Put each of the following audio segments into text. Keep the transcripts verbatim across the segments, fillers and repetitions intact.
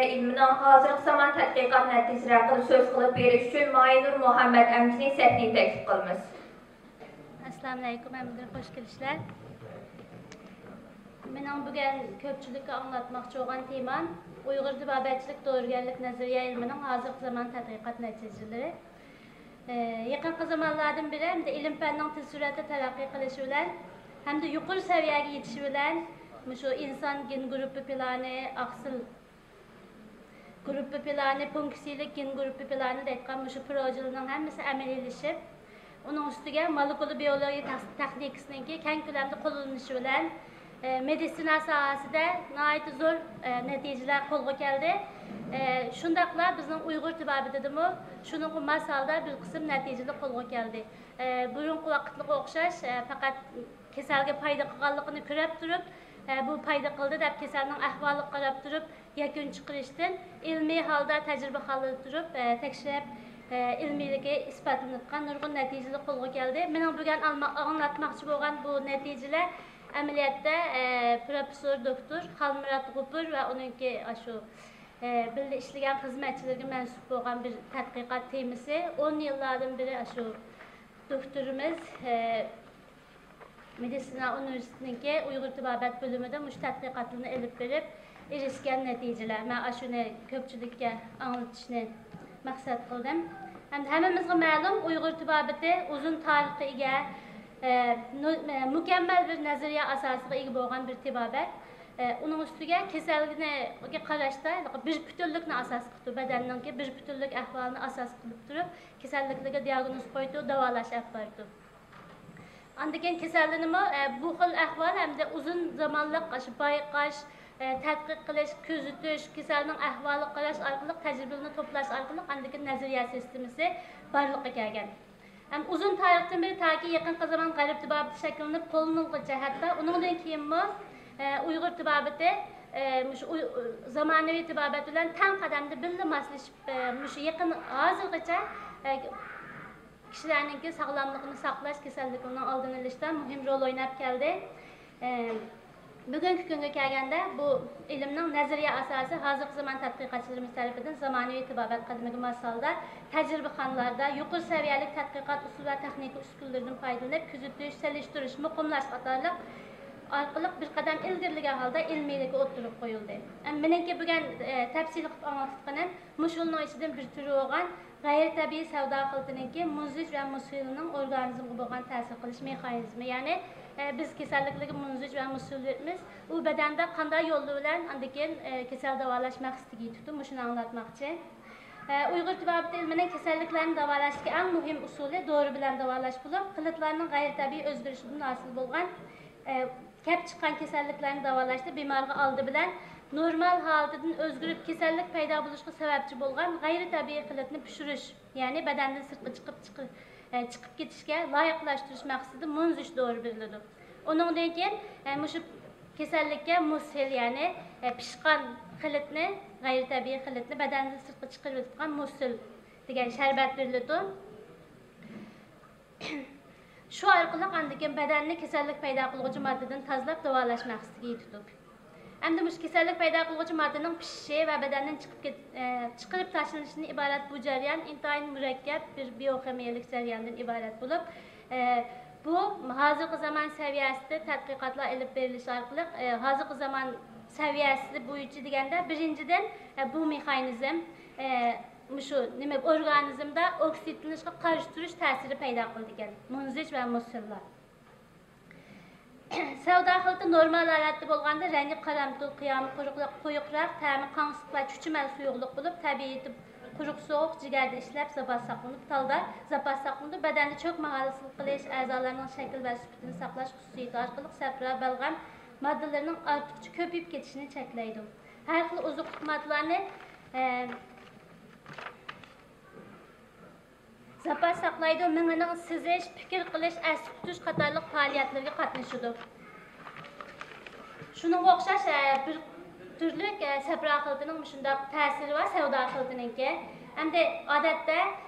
ئىلمىنىڭ ھازىرقى زامان تەتقىقات نەتىجىلىرى ھەققىدە سۆز قىلىپ بېرىش ئۈچۈن مايىنۇر مۇھەممەد ئەمچىنى سەھنىگە تەكلىپ قىلىمىز. ئەسسالامۇئەلەيكۇم، ھەممىدىن خوش كېلىشلەر. مېنىڭ بۈگۈن كۆپچىلىككە ئاڭلاتماقچى بولغان تېمام ئۇيغۇر تېبابەتچىلىك دورىگەرلىك نەزەرىيە ئىلمىنىڭ ھازىرقى زامان تەتقىقات نەتىجىلىرى. ئى، يېقىنقى زامانلاردىن بېرى ھەمدە ئىلىم-پەننىڭ تېز سۈرئەتتە تەرەققىي قىلىشى بىلەن ھەمدە يۇقىرى سەۋىيەگە يېتىشى بىلەن مۇشۇ ئىنسان گېن گۇرۇپپا پىلانى، ئاقسىل گۇرۇپپا پىلانى، پونكسىيىلىك گېن گۇرۇپپا پىلانى دەيدىغان مۇشۇ پروژىلارنىڭ ھەممىسى ئەمەلىيلىشىپ، ئۇنىڭ ئۈستىگە مولېكۇلا بىئولوگىيە تەخ-، تېخنىكىسىنىڭكى كەڭ كۆلەمدە قوللىنىلىشى بىلەن، ئە، مېدىتسىنا ساھەسىدە ناھايىتى زور، ئە، نەتىجىلەر قولغا كەلدى. ئە، شۇنداقلا بىزنىڭ ئۇيغۇر تېبابىتىدىمۇ شۇنىڭغا ماس ھالدا بىر قىسىم نەتىجىلەر قولغا كەلدى. ئە، بۇرۇنقى ۋاقىتلىقىغا ئوخشاش، ئە، پەقەت كېسەلگە پايدا قىلغانلىقىنى كۆرۈپ تۇرۇپ، ئە، بۇ پايدا قىلدى دەپ كېسەلنىڭ ئەھۋالىغا قاراپ تۇرۇپ يەكۈن چىقىرىشتىن ئىلمىي ھالدا تەجرىبىخانىلاردا تۇرۇپ، ئە، تەكشۈرۈپ، ئە، ئىلمىيلىكى ئىسپاتلىنىۋاتقان نۇرغۇن نەتىجىلەر قولغا كەلدى. مېنىڭ بۈگۈن ئالما-، ئاڭلاتماقچى بولغان بۇ نەتىجىلەر ئەمەلىيەتتە، ئە، پروفېسسور دوكتور خالمۇرات غوپۇر ۋە ئۇنىڭكى ئاشۇ، ئە، بىللە ئىشلىگەن خىزمەتچىلىرىگە مەنسۇپ بولغان بىر تەتقىقات تېمىسى. ئون يىللاردىن بېرى ئاشۇ دوكتورىمىز، ئە، مېدىتسىنا ئۇنىۋېرسىتېتىنىڭكى ئۇيغۇر تېبابەت بۆلۈمىدە مۇشۇ تەتقىقاتلىرىنى ئېلىپ بېرىپ ئېرىشكەن نەتىجىلەر. مەن ئاشۇنى كۆپچىلىككە ئاڭلىتىشنى مەقسەت قىلدىم. ھەمدە ھەممىمىزگە مەلۇم، ئۇيغۇر تېبابىتى ئۇزۇن تارىخقا ئىگە، ئە، نۇ-، ئە، مۇكەممەل بىر نەزەرىيە ئاساسىغا ئىگە بولغان بىر تېبابەت. ئە، ئۇنىڭ ئۈستىگە كېسەلگە قاراشتا بىر پۈتۈنلۈكنى ئاساس قىلىپتۇ، بەدەننىڭكى بىر پۈتۈنلۈك ئەھۋالىنى ئاساس قىلىپ تۇرۇپ، كېسەللىكلەرگە دىئاگنوز قويىدۇ، داۋالاش ئېلىپ بارىدۇ. ئاندىن كېيىن كېسەللىنىمۇ، ئە، بۇ خىل ئەھۋال ھەمدە ئۇزۇن زامانلىق ئاشۇ بايقاش، ئە، تەتقىق قىلىش، كۆزىتىش، كېسەلنىڭ ئەھۋالىغا قاراش ئارقىلىق تەجرىبىلىرىنى توپلاش ئارقىلىق ئاندىن كېيىن نەزەرىيە سىستېمىسى بارلىققا كەلگەن. ھەم ئۇزۇن تارىختىن بېرى تاكى يېقىنقى زامان غەرب تېبابىتى شەكىللىنىپ قوللىنىلغۇچە، ھەتتا ئۇنىڭدىن كېيىنمۇ، ئە، ئۇيغۇر تېبابىتى، ئە، مۇشۇ ئۇي-، زامانىۋى تېبابەت بىلەن تەڭ قەدەمدە بىللە ماسلىشىپ، ئە، مۇشۇ يېقىن ھازىرغىچە، ئە، كىشىلەرنىڭكى ساغلاملىقىنى ساقلاش، كېسەللىكنىڭ ئالدىنى ئېلىشتا مۇھىم رول ئويناپ كەلدى. ئە، بۈگۈنكى كۈنگە كەلگەندە، بۇ ئىلىمنىڭ نەزەرىيە ئاساسى ھازىرقى زامان تەتقىقاتچىلىرىمىز تەرىپىدىن زامانىۋى تېبابەت قەدىمىگە ماس ھالدا تەجرىبىخانىلاردا يۇقىرى سەۋىيەلىك تەتقىقات ئۇسۇل ۋە تېخنىكا ئۈسكۈنىلىرىدىن پايدىلىنىپ، كۆزىتىش، سېلىشتۇرۇش، مۇقىملاش قاتارلىق ئارقىلىق بىر قەدەم ئىلگىرىلىگەن ھالدا ئىلمىيلىكى ئوتتۇرىغا قويۇلدى. مېنىڭكى بۈگۈن، ئە، تەپسىلىي قىلىپ ئاڭلاتقىنىم مۇشۇلىنىڭ ئىچىدىن بىر تۈرى بولغان غەيرىي تەبىئىي سەۋدا خىلىتىنىڭكى مۇزىج ۋە مۇسىلنىڭ ئورگانىزمغا بولغان تەسىر قىلىش مېخانىزمى. يەنى، ئە، بىز كېسەللىكلەرگە مۇزىج ۋە مۇسىل بېرىمىز. ئۇ بەدەندە قانداق يول بىلەن ئاندىن كېيىن، ئە، كېسەل داۋالاش مەقسىتىگە يېتىدۇ. مۇشۇنى ئاڭلاتماقچى. ئە، ئۇيغۇر تېبابىتى ئىلمىنىڭ كېسەللىكلەرنى داۋالاشتىكى ئەڭ مۇھىم ئۇسۇلى دورا بىلەن داۋالاش بولۇپ، خىلىتلارنىڭ غەيرىي تەبىئىي ئۆزگىرىشىدىن ھاسىل بولغان، ئە، كەپ چىققان كېسەللىكلەرنى داۋالاشتا بىمارغا ئالدى بىلەن نورمال ھالىتىدىن ئۆزگىرىپ، كېسەللىك پەيدا بولۇشقا سەۋەبچى بولغان غەيرىي تەبىئىي خىلىتنى پىشۇرۇش، يەنى بەدەندىن سىرتقا چىقىپ، چىقىپ، ئە، چىقىپ كېتىشكە لايىقلاشتۇرۇش مەقسىتىدە مۇنزىچ دورا بېرىلىدۇ. ئۇنىڭدىن كېيىن، ئە، مۇشۇ كېسەللىككە مۇسھىل، يەنى، ئە، پىشقان خىلىتنى، غەيرىي تەبىئىي خىلىتنى بەدەندىن سىرتقا چىقىرىۋېتىدىغان مۇسھىل دېگەن شەربەت بېرىلىدۇ. شۇ ئارقىلىق ئاندىن كېيىن بەدەننى كېسەللىك پەيدا قىلغۇچى ماددىدىن تازىلاپ داۋالاش مەقسىتىگە يېتىدۇ. ئەمدى مۇشۇ كېسەللىك پەيدا قىلغۇچى ماددىنىڭ پىشىشى ۋە بەدەندىن چىقىپ كېت-، ئە، چىقىرىپ تاشلىنىشىدىن ئىبارەت بۇ جەريان ئىنتايىن مۇرەككەپ بىر بىئوخىمىيەلىك جەرياندىن ئىبارەت بولۇپ، ئە، بۇ ھازىرقى زامان سەۋىيەسىدە تەتقىقاتلار ئېلىپ بېرىلىشى ئارقىلىق، ئە، ھازىرقى زامان سەۋىيەسى بويىچە دېگەندە، بىرىنچىدىن، ئە، بۇ مېخانىزم، ئە، مۇشۇ نېمە، ئورگانىزمدا ئوكسىدلىنىشقا قارشى تۇرۇش تەسىرى پەيدا قىلىدىكەن، مۇنزىچ ۋە مۇسىللار. سەۋدا خىلىتى نورمال ھالەتتە بولغاندا رەڭگى قارامتۇل، قىيامى قۇرۇقراق، قويۇقراق، تەمى قاڭسىقلا چۈچۈمەل سۇيۇقلۇق بولۇپ، تەبىئىتى قۇرۇق سوغۇق، جىگەردە ئىشلەپ زاپاس ساقلىنىپ، تالدا زاپاس ساقلىنىدۇ. بەدەندە چۆكمە ھاسىل قىلىش، ئەزالارنىڭ شەكىل ۋە سۈپىتىنى ساقلاش خۇسۇسىيىتى ئارقىلىق سەپرا، بەلغەم ماددىلىرىنىڭ ئارتۇقچە كۆپىيىپ كېتىشىنى چەكلەيدۇ. ھەر خىل ئوزۇقلۇق ماددىلارنى، ئە، زاپاس ساقلايدۇ، مېڭىنىڭ سىزىش، پىكىر قىلىش، ئەستە تۇتۇش قاتارلىق پائالىيەتلىرىگە قاتنىشىدۇ. شۇنىڭغا ئوخشاش، ئە، بىر تۈرلۈك، ئە، سەپرا خىلىتىنىڭ مۇشۇنداق تەسىرى بار، سەۋدا خىلىتىنىڭكى. ئەمدى ئادەتتە،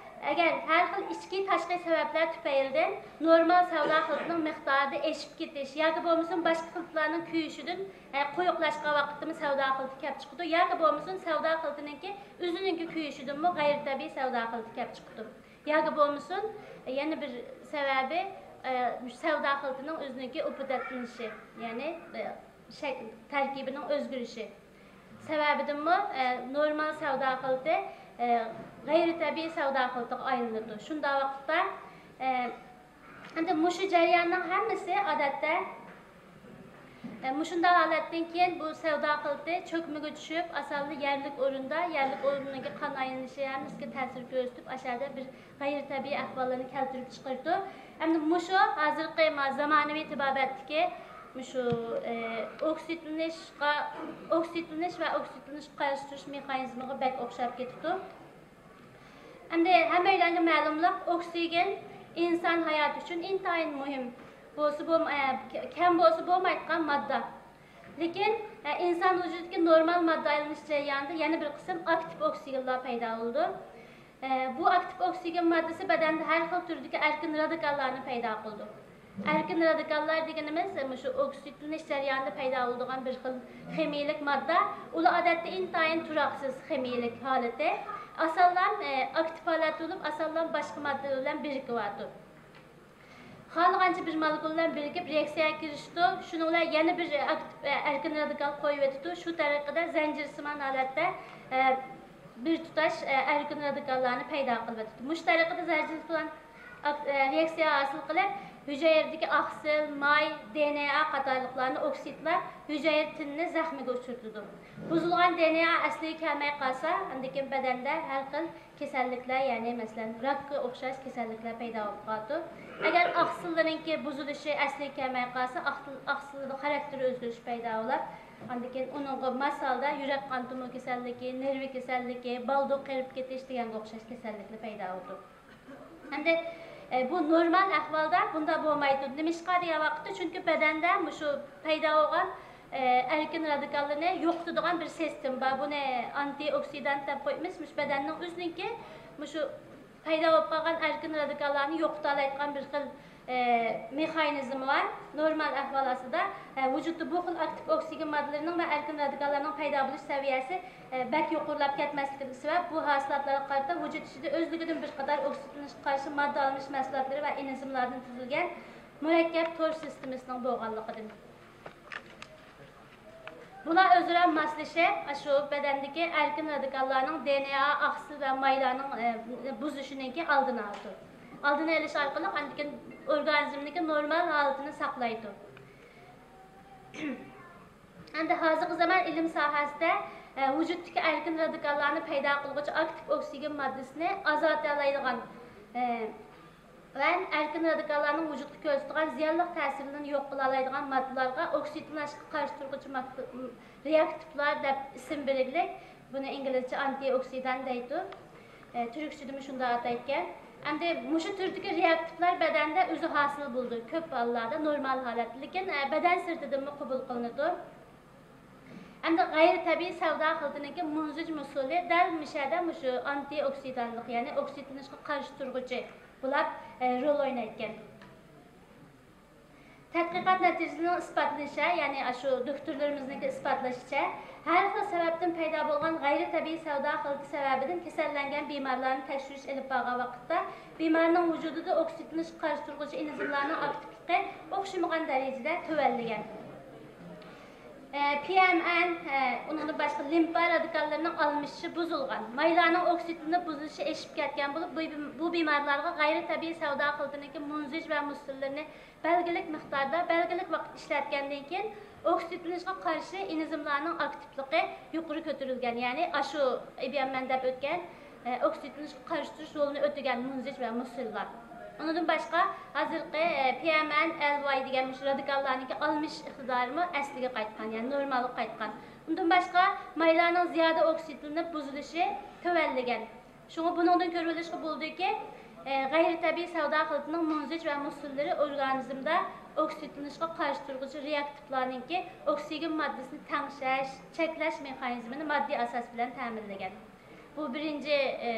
ئەگەر ھەر خىل ئىچكى، تاشقى سەۋەبلەر تۈپەيلىدىن نورمال سەۋدا خىلىتىنىڭ مىقدارىدا ئېشىپ كېتىش ياكى بولمىسا باشقا خىلىتلارنىڭ كۆيۈشىدىن، ئە، قويۇقلاشقان ۋاقىتتىمۇ سەۋدا خىلىتى كەپ چىقىدۇ، ياكى بولمىسا سەۋدا خىلىتىنىڭكى ئۆزىنىڭكى كۆيۈشىدىنمۇ غەيرىي تەبىئىي سەۋدا خىلىتى كەپ چىقىدۇ. ياكى بولمىسۇن، يەنە بىر سەۋەبى، ئە، مۇشۇ سەۋدا خىلىتىنىڭ ئۆزىنىڭكى ئوپۇدەتلىنىشى، يەنى، ئە، شەك-، تەركىبىنىڭ ئۆزگىرىشى سەۋەبىدىنمۇ، ئە، نورمال سەۋدا خىلىتى، ئە، غەيرىي تەبىئىي سەۋدا خىلىتىغا ئايلىنىدۇ. شۇنداق ۋاقىتتا، ئە، ئەمدى مۇشۇ جەرياننىڭ ھەممىسى ئادەتتە، ئە، مۇشۇنداق ھالەتتىن كېيىن بۇ سەۋدا خىلىتى چۆكمىگە چۈشۈپ، ئاسانلا يەرلىك ئورۇندا، يەرلىك ئورۇندىكى قان ئايلىنىشى ھەممىسىگە تەسىر كۆرسىتىپ، ئاشۇ يەردە بىر غەيرىي تەبىئىي ئەھۋاللارنى كەلتۈرۈپ چىقىرىدۇ. ئەمدى مۇشۇ ھازىرقى ما-، زامانىۋى تېبابەتتىكى مۇشۇ، ئە، ئوكسىدلىنىشقا، ئوكسىدلىنىش ۋە ئوكسىدلىنىشقا قارشى تۇرۇش مېخانىزمىغا بەك ئوخشاپ كېتىدۇ. ئەمدى ھەممەيلەنگە مەلۇملۇق، ئوكسىگېن ئىنسان ھاياتى ئۈچۈن ئىنتايىن مۇھىم، بولسا بولم-، ئە، كەم بولسا بولمايدىغان ماددا. لېكىن، ئە، ئىنسان ۋۇجۇدىدىكى نورمال ماددا ئايلىنىش جەريانىدا يەنە بىر قىسىم ئاكتىپ ئوكسىگېنلار پەيدا بولىدۇ. ئە، بۇ ئاكتىپ ئوكسىگېن ماددىسى بەدەندە ھەر خىل تۈردىكى ئەركىن رادىكاللارنى پەيدا قىلىدۇ. ئەركىن رادىكاللار دېگىنىمىز، ئە، مۇشۇ ئوكسىدلىنىش جەريانىدا پەيدا بولىدىغان بىر خىل خىمىيىلىك ماددا. ئۇلار ئادەتتە ئىنتايىن تۇراقسىز خىمىيىلىك ھالىتى. ئاسانلا، ئە، ئاكتىپ ھالەتتە بولۇپ، ئاسانلا باشقا ماددىلار بىلەن بىرىكىۋاتىدۇ. خالىغانچە بىر مولېكۇل بىلەن بىرىكىپ رېئاكسىيەگە كىرىشىدۇ، شۇنىڭ بىلەن يەنە بىر ئاكتىپ، ئەركىن رادىكال قويۇۋېتىدۇ. شۇ تەرىقىدە زەنجىرسىمان ھالەتتە، ئە، بىر تۇتاش، ئە، ئەركىن رادىكاللارنى پەيدا قىلىۋېتىدۇ. مۇشۇ تەرىقىدە زەنجىرسىمان ئاك-، ئە، رېئاكسىيە ھاسىل قىلىپ، ھۈجەيرىدىكى ئاقسىل، ماي، دې ئېن ئې قاتارلىقلارنى ئوكسىدلاپ، ھۈجەيرە تېنىنى زەخمىگە ئۇچرىتىدۇ. بۇزۇلغان دې ئېن ئې ئەسلىگە كەلمەي قالسا، ئاندىن كېيىن بەدەندە ھەر خىل كېسەللىكلەر، يەنى مەسىلەن، راكقا ئوخشاش كېسەللىكلەر پەيدا بولۇپ قالىدۇ. ئەگەر ئاقسىللىرىنىڭكى بۇزۇلۇشى ئەسلىگە كەلمەي قالسا، ئاقسىل-، ئاقسىللىرىدا خاراكتېر ئۆزگىرىشى پەيدا بولۇپ، ئاندىن كېيىن ئۇنىڭغا ماس ھالدا يۈرەك قان تومۇر كېسەللىكى، نېرۋا كېسەللىكى، بالدۇر قېرىپ كېتىش دېگەنگە ئوخشاش كېسەللىكلەر پەيدا بولىدۇ. ئەمدى، ئە، بۇ نورمال ئەھۋالدا بۇنداق بولمايدۇ. نېمىشقا دېگەن ۋاقىتتا، چۈنكى بەدەندە مۇشۇ پەيدا بولغان، ئە، ئەركىن رادىكاللىرىنى يوقىتىدىغان بىر سىستېما بار. بۇنى ئانتىئوكسىدانت دەپ قويىمىز. مۇشۇ بەدەننىڭ ئۆزىنىڭكى مۇشۇ پەيدا بولۇپ قالغان ئەركىن رادىكاللارنى يوقىتالايدىغان بىر خىل، ئە، مېخانىزمى بار. نورمال ئەھۋال ئاستىدا، ئە، ۋۇجۇدتا بۇ خىل ئاكتىپ ئوكسىگېن ماددىلىرىنىڭ ۋە ئەركىن رادىكاللارنىڭ پەيدا بولۇش سەۋىيەسى، ئە، بەك يۇقىرىلاپ كەتمەسلىكىدىكى سەۋەب، بۇ ھاسىلاتلارغا قارىتا ۋۇجۇد ئىچىدە ئۆزلۈكىدىن بىر قاتار ئوكسىدلىنىشقا قارشى ماددا ئالمىشىش مەھسۇلاتلىرى ۋە ئېنزىملاردىن تۈزۈلگەن مۇرەككەپ تور سىستېمىسىنىڭ بولغانلىقىدىن. بۇلار ئۆزئارا ماسلىشىپ، ئاشۇ بەدەندىكى ئەركىن رادىكاللارنىڭ دې ئېن ئې، ئاقسىل ۋە مايلارنىڭ، ئە، بۇزۇلۇشىنىڭكى ئالدىنى ئالىدۇ. ئالدىنى ئېلىش ئارقىلىق ئاندىن كېيىن ئورگانىزمدىكى نورمال ھالىتىنى ساقلايدۇ. ئەمدى ھازىرقى زامان ئىلىم ساھەسىدە، ئە، ۋۇجۇدتىكى ئەركىن رادىكاللارنى پەيدا قىلغۇچى ئاكتىپ ئوكسىگېن ماددىسىنى ئازايتالايدىغان، ئە، ۋە ئەركىن رادىكاللارنىڭ ۋۇجۇدقا كۆرسىتىدىغان زىيانلىق تەسىرلىرىنى يوق قىلالايدىغان ماددىلارغا ئوكسىدلىنىشقا قارشى تۇرغۇچى ماددا، رېئاكتىپلار دەپ ئىسىم بېرىلىپ، بۇنى ئىنگلىزچە ئانتىئوكسىدان دەيدۇ. ئە، تۈركچىدىمۇ شۇنداق ئاتايدىكەن. ئەمدى مۇشۇ تۈردىكى رېئاكتىپلار بەدەندە ئۆزى ھاسىل بولىدۇ، كۆپ ھاللاردا نورمال ھالەتتە، لېكىن، ئە، بەدەن سىرتىدىنمۇ قوبۇل قىلىنىدۇ. ئەمدى غەيرىي تەبىئىي سەۋدا خىلىتىنىڭكى مۇنزىج مۇسسۇلى دەل مۇشۇ يەردە مۇشۇ ئانتىئوكسىدانلىق، يەنى ئوكسىدلىنىشقا قارشى تۇرغۇچى بولۇپ، ئە، رول ئوينايدىكەن. تەتقىقات نەتىجىلىرىنىڭ ئىسپاتلىشىچە، يەنى ئاشۇ دوكتورلىرىمىزنىڭكى ئىسپاتلىشىچە، ھەر خىل سەۋەبتىن پەيدا بولغان غەيرىي تەبىئىي سەۋدا خىلىتى سەۋەبىدىن كېسەللەنگەن بىمارلارنى تەكشۈرۈش ئېلىپ بارغان ۋاقىتتا، بىمارنىڭ ۋۇجۇدىدا ئوكسىدلىنىشقا قارشى تۇرغۇچى ئېنزىملارنىڭ ئاكتىپلىقى ئوخشىمىغان دەرىجىدە تۆۋەنلىگەن. ئە، پى ئېم ئېن، ئە، ئۇنىڭدىن باشقا لىمفا رادىكاللىرىنىڭ ئالمىشىشى بۇزۇلغان، مايلارنىڭ ئوكسىدلىنىپ بۇزۇلۇشى ئېشىپ كەتكەن بولۇپ، بۇ، بۇ بىمارلارغا غەيرىي تەبىئىي سەۋدا خىلىتىنىڭكى مۇنزىج ۋە مۇسسۇللىرىنى بەلگىلىك مىقداردا، بەلگىلىك ۋاقىت ئىشلەتكەندىن كېيىن، ئوكسىدلىنىشقا قارشى ئېنزىملارنىڭ ئاكتىپلىقى يۇقىرى كۆتۈرۈلگەن، يەنى ئاشۇ ئېبىيەن مەن دەپ ئۆتكەن، ئە، ئوكسىدلىنىشقا قارشى تۇرۇش رولىنى ئۆتىگەن مۇنزىج ۋە مۇسسۇللار. ئۇنىڭدىن باشقا، ھازىرقى، ئە، پى ئېم ئېن ئېل ۋاي دېگەن مۇشۇ رادىكاللارنىڭكى ئالمىشىش ئىقتىدارىمۇ ئەسلىگە قايتقان، يەنى نورمالغا قايتقان. ئۇندىن باشقا، مايلارنىڭ زىيادە ئوكسىدلىنىپ بۇزۇلۇشى تۆۋەنلىگەن. شۇڭا بۇنىڭدىن كۆرۈۋېلىشقا بولىدۇكى، ئە، غەيرىي تەبىئىي سەۋدا خىلىتىنىڭ مۇنزىج ۋە مۇسسۇللىرى ئورگانىزمدا ئوكسىدلىنىشقا قارشى تۇرغۇچى رېئاكتىپلارنىڭكى ئوكسىگېن ماددىسىنى تەڭشەش، چەكلەش مېخانىزمىنى ماددىي ئاساس بىلەن تەمىنلىگەن. بۇ بىرىنچى، ئە،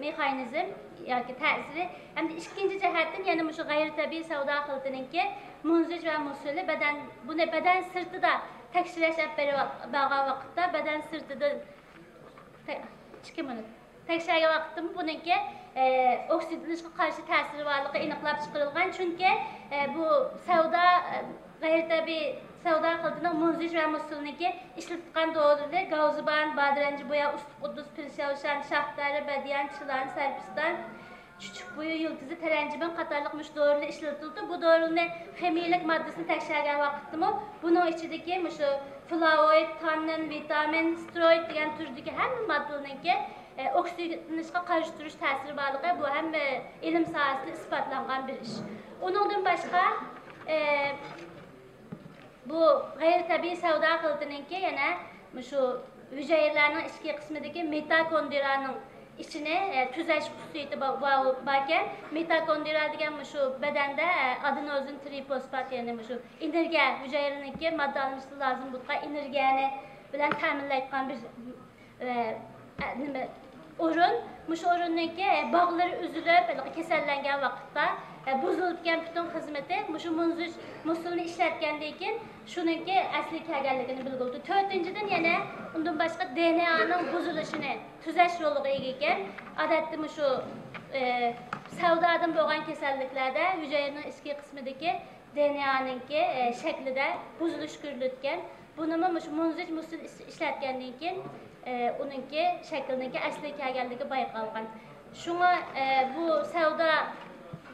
مېخانىزم ياكى تەسىرى ھەمدە ئىككىنچى جەھەتتىن يەنە مۇشۇ غەيرىي تەبىئىي سەۋدا خىلىتىنىڭكى مۇنزىج ۋە مۇسسىلى بەدەن، بۇنى بەدەن سىرتىدا تەكشۈرۈش ئەپ بېرىۋ-، بارغان ۋاقىتتا بەدەن سىرتىدىن تە-، ئىككى مىنۇت. تەكشۈرگەن ۋاقىتتىمۇ بۇنىڭكى، ئە، ئوكسىدلىنىشقا قارشى تەسىرى بارلىقى ئېنىقلاپ چىقىرىلغان. چۈنكى، ئە، بۇ سەۋدا، ئە، غەيرىي تەبىئىي سەۋدا خىلىتىنىڭ مۇنزىج ۋە مۇسسىلنىڭكى ئىشلىتىدىغان دورىلىرى گاۋزىبان، بادىرەنجى بويا، ئۇستى قۇددۇس، پىرشەۋشان، شاھدەرە، بەدىيان، چىلان، سەرپىستان، چۈچۈك بويى يىلتىزى، تەرەنجىبىن قاتارلىق مۇشۇ دورىلار ئىشلىتىلىدۇ. بۇ دورىلارنى خىمىيىلىك ماددىسىنى تەكشۈرگەن ۋاقىتتىمۇ بۇنىڭ ئىچىدىكى مۇشۇ فلاۋوئىد، تاننىن، ۋىتامىن، ستېروئىد دېگەن تۈردىكى ھەممە ماددىلارنىڭكى، ئە، ئوكسىدلىنىشقا قارشى تۇرۇش تەسىرى بارلىقى بۇ ھەممە ئىلىم ساھەسىدە ئىسپاتلانغان بىر ئىش. ئۇنىڭدىن باشقا، ئە، بۇ غەيرىي تەبىئىي سەۋدا خىلىتىنىڭكى يەنە مۇشۇ ھۈجەيرىلەرنىڭ ئىچكى قىسمىدىكى مىتوكوندرىيانىڭ ئىچىنى، ئە، تۈزەش خۇسۇسىيىتى با-، با-، باركەن. مىتوكوندرىيا دېگەن مۇشۇ بەدەندە، ئە، ئادېنوزىن ترىفوسفات، يەنى مۇشۇ ئېنېرگىيە، ھۈجەيرىنىڭكى ماددا ئالمىشىشتا لازىم بولىدىغان ئېنېرگىيەنى بىلەن تەمىنلەيدىغان بىر، ئە، ئە، نېمە، ئورۇن. مۇشۇ ئورۇننىڭكى، ئە، باغلىرى ئۈزۈلۈپ، ھېلىقى كېسەللەنگەن ۋاقىتتا، ئە، بۇزۇلۇپ كەتكەن پۈتۈن خىزمىتى مۇشۇ مۇنزىج مۇسسىلنى ئىشلەتكەندىن كېيىن شۇنىڭكى ئەسلىگە كەلگەنلىكىنى بىلگىلى بولىدۇ. تۆتىنچىدىن، يەنە ئۇندىن باشقا دېئېنئېنىڭ بۇزۇلۇشىنى تۈزەش رولىغا ئىگە ئىكەن. ئادەتتە مۇشۇ، ئە، سەۋدادىن بولغان كېسەللىكلەردە ھۈجەيرىنىڭ ئىچكى قىسمىدىكى دېئېنئېنىڭكى، ئە، شەكلىدە بۇزۇلۇش كۆرۈلىدىكەن. بۇنىمۇ مۇشۇ مۇنزىج مۇسسىل ئىش-، ئىشلەتكەندىن كېيىن، ئە، ئۇنىڭكى شەكلىنىڭكى ئەسلىگە كەلگەنلىكى بايقالغان. شۇڭا، ئە، بۇ سەۋدا،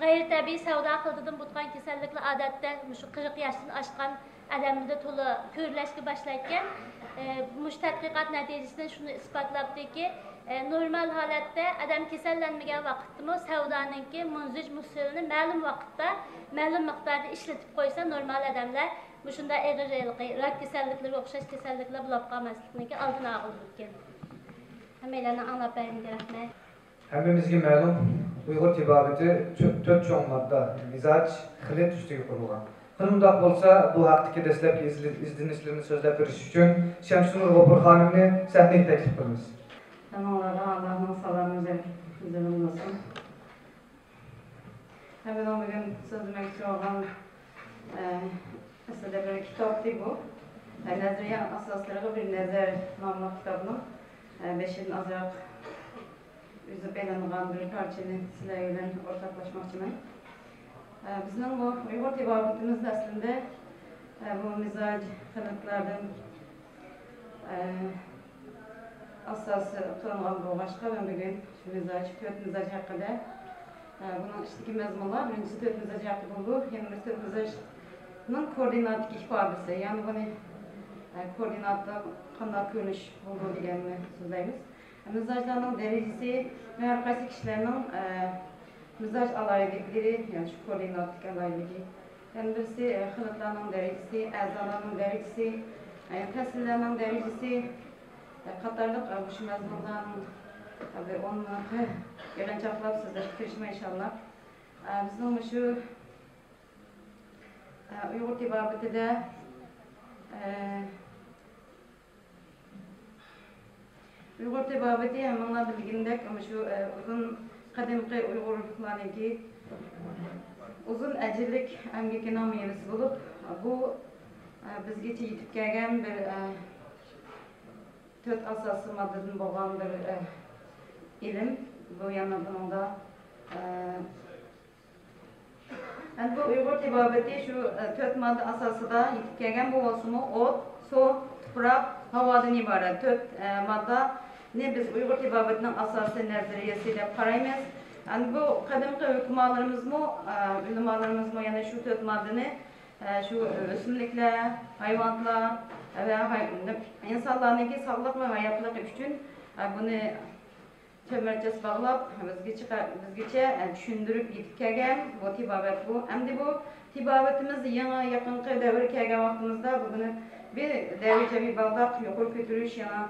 غەيرىي تەبىئىي سەۋدا خىلىتىدىن بولىدىغان كېسەللىكلەر ئادەتتە مۇشۇ قىرىق ياشتىن ئاشقان ئادەمدە تولا كۆرۈلۈشكە باشلايدىكەن. ئە، مۇشۇ تەتقىقات نەتىجىسىدىن شۇنى ئىسپاتلاپتىكى، ئە، نورمال ھالەتتە ئادەم كېسەللەنمىگەن ۋاقىتتىمۇ سەۋدانىڭكى مۇنزىج مۇسسىلىنى مەلۇم ۋاقىتتا، مەلۇم مىقداردا ئىشلىتىپ قويسا، نورمال ئادەملەر مۇشۇنداق ئېغىر ھېلىقى راك كېسەللىكلىرىگە ئوخشاش كېسەللىكلەر بولۇپ قالماسلىقنىڭكى ئالدىنى ئالغىلى بولىدىكەن. ھەممەيلەننىڭ ئاڭلاپ بەرگىنىگە رەھمەت. ھەممىمىزگە مەلۇم، ئۇيغۇر تېبابىتى تۆ-، تۆت چوڭ ماددا، مىزاج، خىلىت ئۈستىگە قۇرۇلغان. قېنى ئۇنداق بولسا، بۇ ھەقتىكى دەسلەپكى ئىزدىن-، ئىزدىنىشلىرىنى سۆزلەپ بېرىش ئۈچۈن شەمسىنۇر غوپۇر خانىمنى سەھنىگە تەكلىپ قىلىمىز. ھەممىڭلارغا ئاللانىڭ سالامى بىلەن بولسۇن. ھەممىنىڭ بۈگۈن سۆزلىمەكچى بولغان، ئە، ئەسلىدە بىر كىتابتى بۇ. ئە، نەزەرىيە ئاساسلىرىغا بىر نەزەر ناملىق كىتابنىڭ، ئە، بېشىدىن ئازراق ئۈزۈپ ئېلىنغان بىر پارچىنى سىلەر بىلەن ئورتاقلاشماقچىمەن. ئە، بىزنىڭ بۇ ئۇيغۇر تېبابىتىمىزدە ئەسلىدە، ئە، بۇ مىزاج خىلىتلاردىن، ئە، ئاساسى قىلىنغان بولغاچقا، مەن بۈگۈن شۇ مىزاج، تۆت مىزاج ھەققىدە، ئە، بۇنىڭ ئىچىدىكى مەزمۇنلار، بىرىنچىسى تۆت مىزاج ھەققىدە بولىدۇ، يەنە بىرسى تۆت مىزاجنىڭ كوئوردىناتتىكى ئىپادىسى، يەنى بۇنى، ئە، كوئوردىناتتا قانداق كۆرۈنۈش بولىدۇ دېگەننى سۆزلەيمىز. مىزاجلارنىڭ دەرىجىسى ۋە ھەر قايسى كىشىلەرنىڭ، ئە، مىزاج ئالاھىدىلىكلىرى، يەنى شۇ كوئوردىناتتىكى ئالاھىدىلىكى. يەنە بىرسى، ئە، خىلىتلارنىڭ دەرىجىسى، ئەزالارنىڭ دەرىجىسى، ئە، پەسىللەرنىڭ دەرىجىسى، ئە، قاتارلىق، ئە، مۇشۇ مەزمۇنلارنىڭ، ئە، بىر ئونلىقى يىغىنچاقلاپ سۆزلەشكە تىرىشىمەن ئىنشاللا. ئە، بىزنىڭ مۇشۇ، ئە، ئۇيغۇر تېبابىتىدە، ئە، ئۇيغۇر تېبابىتى ھەممىڭلار بىلگىنىدەك، مۇشۇ، ئە، ئۇزۇن قەدىمكى ئۇيغۇرلارنىڭكى ئۇزۇن ئەجىرلىك ئەمگىكىنىڭ مېۋىسى بولۇپ، بۇ، ئە، بىزگىچە يېتىپ كەلگەن بىر، ئە، تۆت ئاساسىي ماددىدىن بولغان بىر، ئە، ئىلىم. بۇ يەنە بۇنىڭدا، ئە، ئەمدى بۇ ئۇيغۇر تېبابىتى شۇ، ئە، تۆت ماددا ئاساسىدا يېتىپ كەلگەن بولسىمۇ، ئوت، سۇ، تۇپراق، ھاۋادىن ئىبارەت تۆت، ئە، ماددىنى بىز ئۇيغۇر تېبابىتىنىڭ ئاساسىي نەزەرىيەسى دەپ قارايمىز. ئەمدى بۇ قەدىمكى ھۆكۈمالىرىمىزمۇ، ئە، ئۆلىمالىرىمىزمۇ يەنە شۇ تۆت ماددىنى، ئە، شۇ ئۆسۈملۈكلەر، ھايۋانلار ۋە ھاي-، ئىنسانلارنىڭكى ساغلىق ۋە ھاياتلىقى ئۈچۈن، ئە، بۇنى تۆمۈرچەس باغلاپ، بىزگىچە، بىزگىچە، ئە، چۈشەندۈرۈپ يېتىپ كەلگەن بۇ تېبابەت بۇ. ئەمدى بۇ تېبابىتىمىز يېڭى، يېقىنقى دەۋرگە كەلگەن ۋاقتىمىزدا بۇنى بىر دەرىجە بىر بالداق يۇقىرى كۆتۈرۈش، يەنە،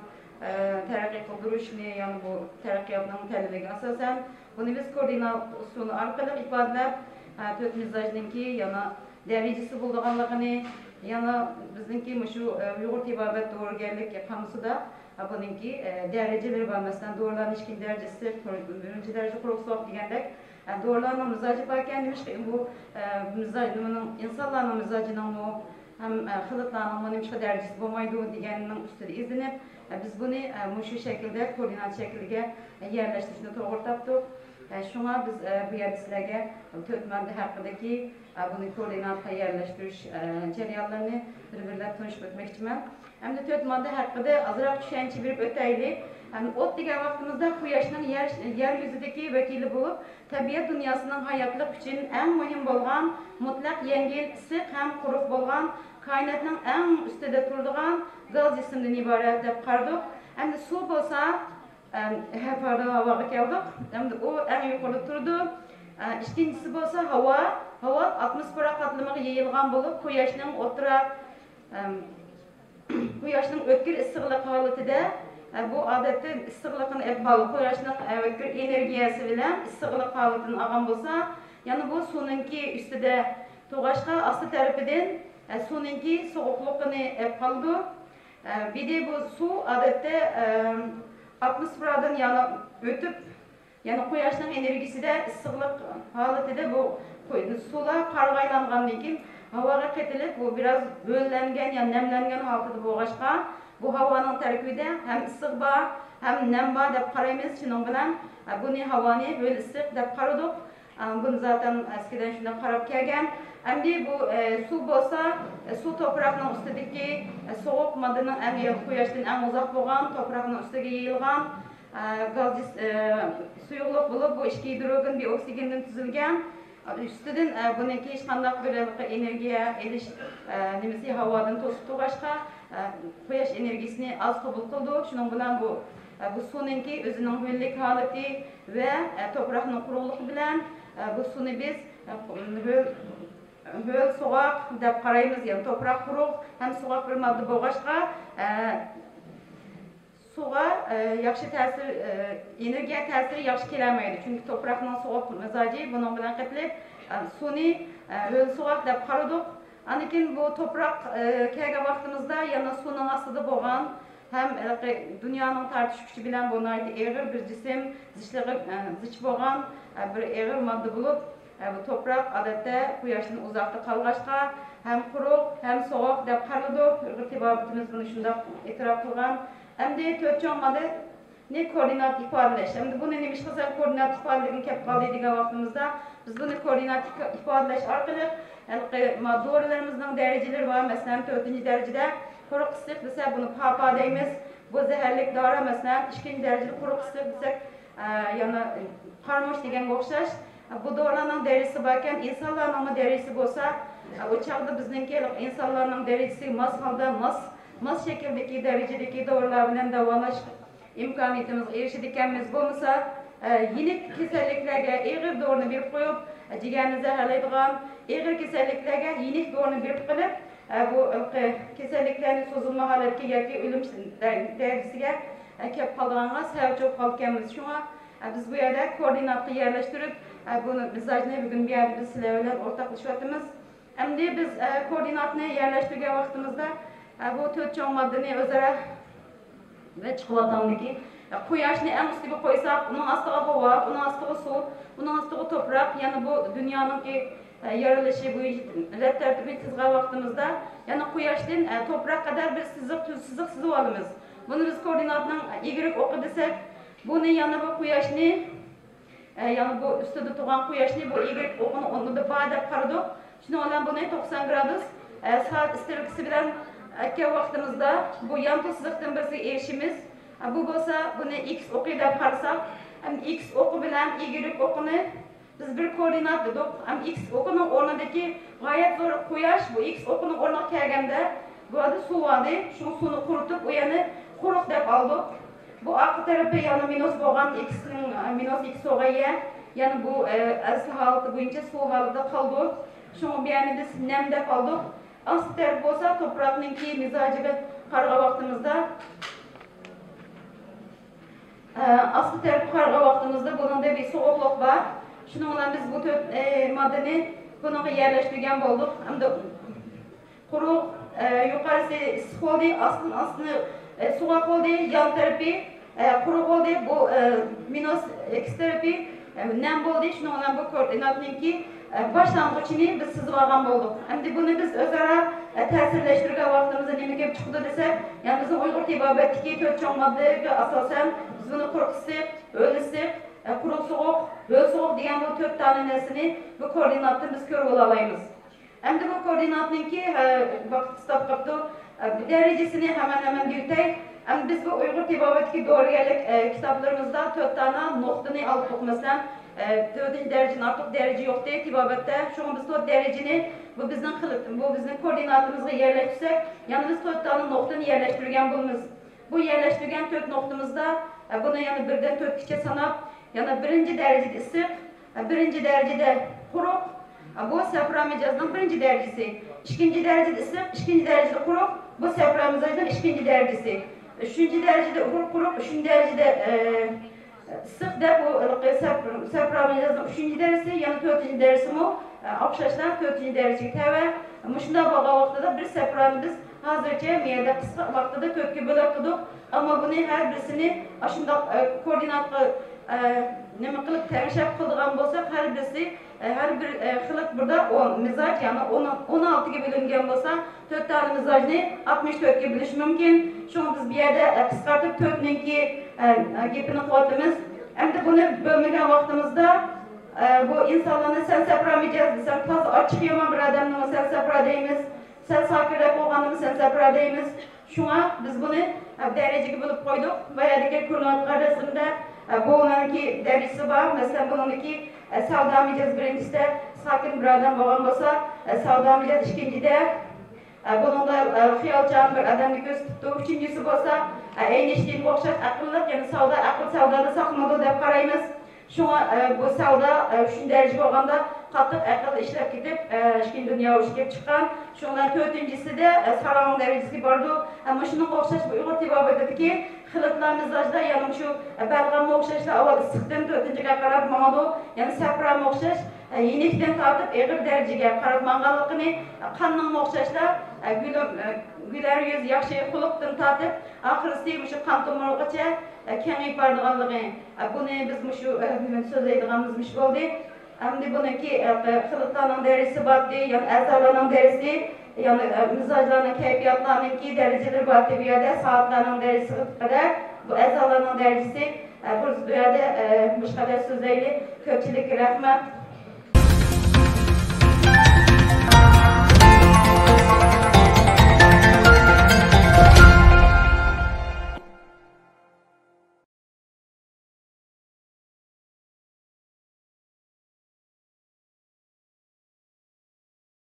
ئە، تەرەققىي قىلدۇرۇشنى، يەنە بۇ تەرەققىياتنىڭ تەلىپىگە ئاساسەن، بۇنى بىز كوئوردىنات ئۇسۇلى ئارقىلىق ئىپادىلەپ، ئە، تۆت مىزاجنىڭكى يەنە دەرىجىسى بولىدىغانلىقىنى، يەنە بىزنىڭكى مۇشۇ، ئە، ئۇيغۇر تېبابەت دورىگەرلىك قامۇسىدا بۇنىڭكى، ئە، دەرىجىلىرى بار. مەسىلەن، دورىلارنىڭ ئىككىنچى دەرىجىسى، بىرىنچى دەرىجە قۇرۇق سوغۇق دېگەندەك، ئە، دورىلارنىڭ مىزاجى باركەن. نېمىشقا بۇ، ئە، مىزاج، نېمىنىڭ، ئىنسانلارنىڭ مىزاجىنىڭمۇ ھەم، ئە، خىلىتلارنىڭمۇ نېمىشقا دەرىجىسى بولمايدۇ دېگەننىڭ ئۈستىدە ئىزدىنىپ، ئە، بىز بۇنى، ئە، مۇشۇ شەكىلدە، كوئوردىنات شەكلىگە، ئە، يەرلەشتۈرۈشنى توغرا تاپتۇق. ئە، شۇڭا بىز، ئە، بۇ يەردە سىلەرگە تۆت ماددا ھەققىدىكى، ئە، بۇنى كوئوردىناتقا يەرلەشتۈرۈش، ئە، جەريانلىرىنى بىر-بىرلەپ تونۇشتۇرۇپ ئۆتمەكچىمەن. ئەمدى تۆت ماددا ھەققىدە ئازراق چۈشەنچە بېرىپ ئۆتەيلى. ئەمدى ئوت دېگەن ۋاقتىمىزدا قۇياشنىڭ يەر، يەر يۈزىدىكى ۋەكىلى بولۇپ، تەبىئەت دۇنياسىنىڭ ھاياتلىق ئۈچۈن ئەڭ مۇھىم بولغان مۇتلەق يەڭگىل، ئىسسىق ھەم قۇرۇق بولغان، كائىناتنىڭ ئەڭ ئۈستىدە تۇرىدىغان گاز جىسىمدىن ئىبارەت دەپ قارىدۇق. ئەمدى سۇ بولسا، ئەم، ھە، پاردىن ھاۋاغا كەلدۇق. ئەمدى ئۇ ئەڭ يۇقىرىدا تۇرىدۇ. ئە، ئىككىنچىسى بولسا ھاۋا. ھاۋا ئاتموسفېرا قاتلىمىغا يېيىلغان بولۇپ، قۇياشنىڭ ئوتتۇرا، ئەم، قۇياشنىڭ ئۆتكۈر ئىسسىقلىق ھالىتىدە، ئە، بۇ ئادەتتە ئىسسىقلىقىنى ئېلىپ قالىدۇ. قۇياشنىڭ، ئە، ئۆتكۈر ئېنېرگىيەسى بىلەن ئىسسىقلىق ھالىتىنى ئالغان بولسا، يەنە بۇ سۇنىڭكى ئۈستىدە تۇرغاچقا ئاستى تەرىپىدىن، ئە، سۇنىڭكى سوغۇقلۇقىنى ئېلىپ قالىدۇ. ئە، بىدە بۇ سۇ ئادەتتە، ئە، ئاتموسفېرادىن يەنە ئۆتۈپ، يەنە قۇياشنىڭ ئېنېرگىيىسىدە ئىسسىقلىق ھالىتىدە بۇ قۇي-، سۇلار قارغا ئايلانغاندىن كېيىن ھاۋاغا قېتىلىپ، بۇ بىراز ھۆللەنگەن يا نەملەنگەن ھالىتىدە بولغاچقا، بۇ ھاۋانىڭ تەركىبىدە ھەم ئىسسىق بار، ھەم نەم بار دەپ قارايمىز. شۇنىڭ بىلەن، ئە، بۇنى ھاۋانى ھۆل ئىسسىق دەپ قارىدۇق. ئە، بۇنى زاتەن ئەسكىدىن شۇنداق قاراپ كەلگەن. ئەمدى بۇ، ئە، سۇ بولسا، ئە، سۇ توپراقنىڭ ئۈستىدىكى، ئە، سوغۇق ماددىنىڭ ئەڭ يا-، قۇياشتىن ئەڭ ئۇزاق بولغان، توپراقنىڭ ئۈستىگە يېيىلغان، ئە، گاز جىس-، ئە، سۇيۇقلۇق بولۇپ، بۇ ئىچكى گىدروگېن، بىئوكسىگېندىن تۈزۈلگەن. ئە، ئۈستىدىن، ئە، بۇنىڭكى ھېچقانداق بىر ھېلىقى ئېنېرگىيە ئېلىش، ئە، نېمىسى ھاۋادىن توسۇپ تۇرغاچقا، ئە، قۇياش ئېنېرگىيىسىنى ئاز قوبۇل قىلىدۇ. شۇنىڭ بىلەن بۇ، ئە، بۇ سۇنىڭكى ئۆزىنىڭ ھۆللۈك ھالىتى ۋە، ئە، توپراقنىڭ قۇرۇقلۇقى بىلەن، ئە، بۇ سۇنى بىز، ئە، ھۆل، ھۆل سوغۇق دەپ قارايمىز. يەنى توپراق قۇرۇق ھەم سوغۇق بىر ماددا بولغاچقا، ئە، سۇغا، ئە، ياخشى تەسىر، ئە، ئېنېرگىيە تەسىرى ياخشى كېلەلمەيدۇ. چۈنكى توپراقنىڭ سوغۇق مىزاجى بۇنىڭ بىلەن قېتىلىپ، ئە، سۇنى، ئە، ھۆل سوغۇق دەپ قارىدۇق. ئاندىن كېيىن بۇ توپراق، ئە، كەلگەن ۋاقتىمىزدا يەنە سۇنىڭ ئاستىدا بولغان ھەم ھېلىقى دۇنيانىڭ تارتىش كۈچى بىلەن بۇ ناھايىتى ئېغىر بىر جىسىم، زىچلىقى، ئە، زىچ بولغان، ئە، بىر ئېغىر ماددا بولۇپ، ئە، بۇ توپراق ئادەتتە قۇياشتىن ئۇزاقتا قالغاچقا ھەم قۇرۇق، ھەم سوغۇق دەپ قارىلىدۇ. ئۇيغۇر تېبابىتىمىز بۇنى شۇنداق ئېتىراپ قىلغان. ئەمدى تۆت چوڭ ماددىنى كوئوردىنات ئىپادىلەش. ئەمدى بۇنى نېمىشقا سەن كوئوردىنات ئىپادىلىگىڭ كەپ قالدى دېگەن ۋاقتىمىزدا، بىز بۇنى كوئوردىنات ئىپادىلەش ئارقىلىق ھېلىقى ما-، دورىلىرىمىزنىڭ دەرىجىلىرى بار. مەسىلەن، تۆتىنچى دەرىجىدە قۇرۇق ئىسسىق دېسە، بۇنى پاپا دەيمىز. بۇ زەھەرلىك دورا. مەسىلەن، ئىككىنچى دەرىجىدە قۇرۇق ئىسسىق دېسەك، ئە، يەنە قارىمۇچ دېگەنگە ئوخشاش. بۇ دورىلارنىڭ دەرىجىسى باركەن، ئىنسانلارنىڭمۇ دەرىجىسى بولسا، ئە، ئۇ چاغدا بىزنىڭكى ئىنسانلارنىڭ دەرىجىسىگە ماس ھالدا، ماس، ماس شەكىلدىكى، دەرىجىدىكى دورىلار بىلەن داۋالاش ئىمكانىيىتىمىزغا ئېرىشىدىكەنمىز. بولمىسا، ئە، يېنىك كېسەللىكلەرگە ئېغىر دورىنى بېرىپ قويۇپ، ئە، جىگەرنى زەھەرلەيدىغان ئېغىر كېسەللىكلەرگە يېنىك دورىنى بېرىپ قېلىپ، ئە، بۇ، ئە، كېسەللىكلەرنى سوزۇلما ھالەتكە ياكى ئۆلۈم دەرىجىسىگە، ئە، كەپ قالىدىغانغا سەۋەبچى بولۇپ قالىدىكەنمىز. شۇڭا، ئە، بىز بۇ يەردە كوئوردىناتقا يەرلەشتۈرۈپ، ئە، بۇ مىزاجنى بۈگۈن بۇ يەردە بىز سىلەر بىلەن ئورتاقلىشىۋاتىمىز. ئەمدى بىز، ئە، كوئوردىناتنى يەرلەشتۈرگەن ۋاقتىمىزدا، ئە، بۇ تۆت چوڭ ماددىنى ئۆزئارا ۋە چىقىۋاتقاندىكى، ئە، قۇياشنى ئەڭ ئۈستىگە قويساق، ئۇنىڭ ئاستىغا ھاۋا، ئۇنىڭ ئاستىغا سۇ، ئۇنىڭ ئاستىغا توپراق، يەنە بۇ دۇنيانىڭكى، ئە، يارىلىشى بويىچە رەت تەرتىپىنى تىزغان ۋاقتىمىزدا، يەنە قۇياشتىن، ئە، توپراق قەدەر بىر سىزىق، تۈز سىزىق سىزىۋالىمىز. بۇنى بىز كوئوردىناتنىڭ ئىگرېك ئوقى دېسەك، بۇنى يەنە بۇ قۇياشنى ئە، يەنى بۇ ئۈستىدە تۇرغان قۇياشنى بۇ ئىگرېك ئوقىنىڭ ئورنىدا بار دەپ قارىدۇق. شۇنىڭ بىلەن بۇنى توقسان گرادۇس، ئە، سائەت ئىسترېلكىسى بىلەن ئەتكەن ۋاقتىمىزدا بۇ يانتۇ سىزىقتىن بىرسىگە ئېرىشىمىز. ئە، بۇ بولسا بۇنى ئىكس ئوقى دەپ قارىساق، ئەمدى ئىكس ئوقى بىلەن ئىگرېك ئوقىنى بىز بىر كوئوردىنات دېدۇق. ئەمدى ئىكس ئوقىنىڭ ئورنىدىكى غايەت زور قۇياش بۇ ئىكس ئوقىنىڭ ئورنىغا كەلگەندە، بۇ يەردە سۇ بار ئىدى. شۇڭا سۇنى قۇرۇتۇپ، ئۇ يەرنى قۇرۇق دەپ ئالدۇق. بۇ ئارقا تەرىپى يەنە مىنۇس بولغان، ئىكسنىڭ، ئە، مىنۇس ئىكس بولغان يەر. يەنە بۇ، ئە، ئەسلى ھالىتى بويىچە سۇ ھالىتىدە قالىدۇ. شۇڭا بۇ يەرنى بىز نەم دەپ ئالدۇق. ئاستى تەرىپى بولسا توپراقنىڭكى مىزاجىغا قارىغان ۋاقتىمىزدا، ئە، ئاستى تەرىپى قارىغان ۋاقتىمىزدا بۇنىڭدا بىر سوغۇقلۇق بار. شۇنىڭ بىلەن بىز بۇ تۆت، ئە، ماددىنى بۇنىڭغا يەرلەشتۈرگەن بولدۇق. ئەمدى قۇرۇق، ئە، يۇقىرىسى ئىسسىق بولدى، ئاستىن ئاستىنى ئە، سوغۇق بولدى يان تەرىپى، ئە، قۇرۇق بولدى بۇ، ئە، مىنۇس ئېكس تەرىپى، ئە، نەم بولدى. شۇنىڭ بىلەن بۇ كوئوردىناتنىڭكى، ئە، باشلانغۇچىنى بىز سىزىپ ئالغان بولدۇق. ئەمدى بۇنى بىز ئۆزئارا، ئە، تەسىرلەشتۈرگەن ۋاقتىمىزدا نېمە كېلىپ چىقىدۇ دېسەك، يەنى بىزنىڭ ئۇيغۇر تېبابەتتىكى تۆت چوڭ ماددىغا ئاساسەن بىز بۇنى قۇرۇق ئىسسىق، ھۆل ئىسسىق، ئە، قۇرۇق سوغۇق، ھۆل سوغۇق دېگەن بۇ تۆت دانە نەرسىنى بۇ كوئوردىناتتىن بىز كۆرۈپ ئالالايمىز. ئەمدى بۇ كوئوردىناتنىڭكى، ھە، ۋاقىت قىستاپ قاپتۇ. ئە، دەرىجىسىنى ھەمەن ھەمەن دېيىتەي. ئەمدى بىز بۇ ئۇيغۇر تېبابەتتىكى دورىگەرلىك، ئە، كىتابلىرىمىزدا تۆت دانە نۇقتىنى ئالدۇق. مەسىلەن، ئە، تۆتىنچى دەرىجىدىن ئارتۇق دەرىجە يوقتى تېبابەتتە. شۇڭا بىز تۆت دەرىجىنى، بۇ بىزنىڭ خىل-، بۇ بىزنىڭ كوئوردىناتىمىزغا يەرلەشتۈرسەك، يەنە بىز تۆت دانە نۇقتىنى يەرلەشتۈرگەن بولىمىز. بۇ يەرلەشتۈرگەن تۆت نۇقتىمىزدا، ئە، بۇنى يەنە بىردىن تۆتكىچە ساناپ، يەنە بىرىنچى دەرىجىدە ئىسسىق، ئە، بىرىنچى دەرىجىدە قۇرۇق، ئە، بۇ سەپرا مىجەزنىڭ بىرىنچى دەرىجىسى. ئىككىنچى دەرىجىدە ئىسسىق، ئىككىنچى دەرىجىدە قۇرۇق، بۇ سەپرا مىجەزنىڭ ئىككىنچى دەرىجىسى. ئۈچىنچى دەرىجىدە قۇرۇق، قۇرۇق، ئۈچىنچى دەرىجىدە، ئە، ئىسسىق دەپ، ئۇ ھېلىقى سەپ-، سەپرا مىجەزنىڭ ئۈچىنچى دەرىجىسى، يەنە تۆتىنچى دەرىجىسىمۇ، ئە، ئوخشاشلا تۆتىنچى دەرىجىگە تەۋە. مۇشۇنداق بولغان ۋاقتىدا بىر سەپرانى بىز ھازىرچە مۇ يەردە قىسقا ۋاقتىدا تۆتكە بۆلۈپ قىلدۇق. ئەمما بۇنى ھەر بىرسىنى ئاشۇنداق، ئە، كوئوردىناتقا، ئە، نېمە قىلىپ تەڭشەپ قىلىدىغان بولساق، ھەر بىرسى، ئە، ھەر بىر، ئە، خىلىت بۇردا ئون مىزاج، يەنى ئون، ئون ئالتىگە بۆلۈنگەن بولسا، تۆت دانە مىزاجنى ئاتمىش تۆتكە بۆلۈش مۇمكىن. شۇڭا بىز بۇ يەردە، ئە، قىسقارتىپ تۆتنىڭكى، ئە، ئە، گېپىنى قىلىۋاتىمىز. ئەمدى بۇنى بۆلمىگەن ۋاقتىمىزدا، ئە، بۇ ئىنسانلارنى سەن سەپرا مىجەز دېسەڭ، تازا ئاچچىقى يامان بىر ئادەمنىمۇ سەن سەپرا دەيمىز، سەل ساكىنراق بولغاننىمۇ سەن سەپرا دەيمىز. شۇڭا بىز بۇنى، ئە، دەرىجىگە بۆلۈپ قويدۇق. بايادىكى كۆرۈنۈۋاتقان رەسىمدە، ئە، بۇنىڭكى دەرىجىسى بار. مەسىلەن، بۇنىڭدىكى، ئە، سەۋدا مىجەز بىرىنچىسىدە ساكىن بىر ئادەم بولغان بولسا، ئە، سەۋدا مىجەز ئىككىنچىدە، ئە، بۇنىڭدا، ئە، خىيالچان بىر ئادەمنى كۆرسىتىپتۇ. ئۈچىنچىسى بولسا، ئە، ئەينىشتىينغا ئوخشاش ئەقىللىق، يەنى سەۋدا، ئەقىل سەۋدادا ساقلىنىدۇ دەپ قارايمىز. شۇڭا، ئە، بۇ سەۋدا، ئە، ئۈچىنچى دەرىجە بولغاندا قاتتىق ئەقىل ئىشلەپ كېتىپ، ئە، ئىككىنچى دۇنيا ئۇرۇشى كېلىپ چىققان. شۇنىڭ بىلەن تۆتىنچىسىدە، ئە، ساراڭنىڭ دەرىجىسىگە بارىدۇ. ئە، مۇشۇنىڭغا ئوخشاش بۇ ئۇيغۇر تېبابىتىدىكى خىلىتلار مىزاجدا يەنە شۇ، ئە، بەلغەمگە ئوخشاشلا ئاۋۋال ئىسسىقتىن تۆتىنچىگە قاراپ ماڭىدۇ. يەنە سەپرامغا ئوخشاش، ئە، يېنىكتىن تارتىپ ئېغىر دەرىجىگە قاراپ ماڭغانلىقىنى، ئە، قاننىڭمۇ ئوخشاشلا، ئە، گۈلەر، ئە، گۈلەر يۈز ياخشى خۇلقتىن تارتىپ، ئاخىرسى مۇشۇ قان تومۇرىغىچە، ئە، كېڭىيىپ بارىدىغانلىقى. ئە، بۇنى بىز مۇشۇ، ئە، سۆزلەيدىغىنىمىز مۇشۇ بولدى. ئەمدى بۇنىڭكى، ئە، خىلىتلارنىڭ دەرىجىسى بارتى، يەنى ئەزالارنىڭ دەرىجىسى، يەنى، ئە، مىزاجلارنىڭ، كەيپىياتلارنىڭكى دەرىجىلىرى بارتى بۇ يەردە، سائەتلەرنىڭ دەرىجىسىگە قەدەر. بۇ ئەزالارنىڭ دەرىجىسى، ئە، بۇ، بۇ يەردە، ئە، مۇشۇ قەدەر سۆزلەيلى. كۆپچىلىككە رەھمەت.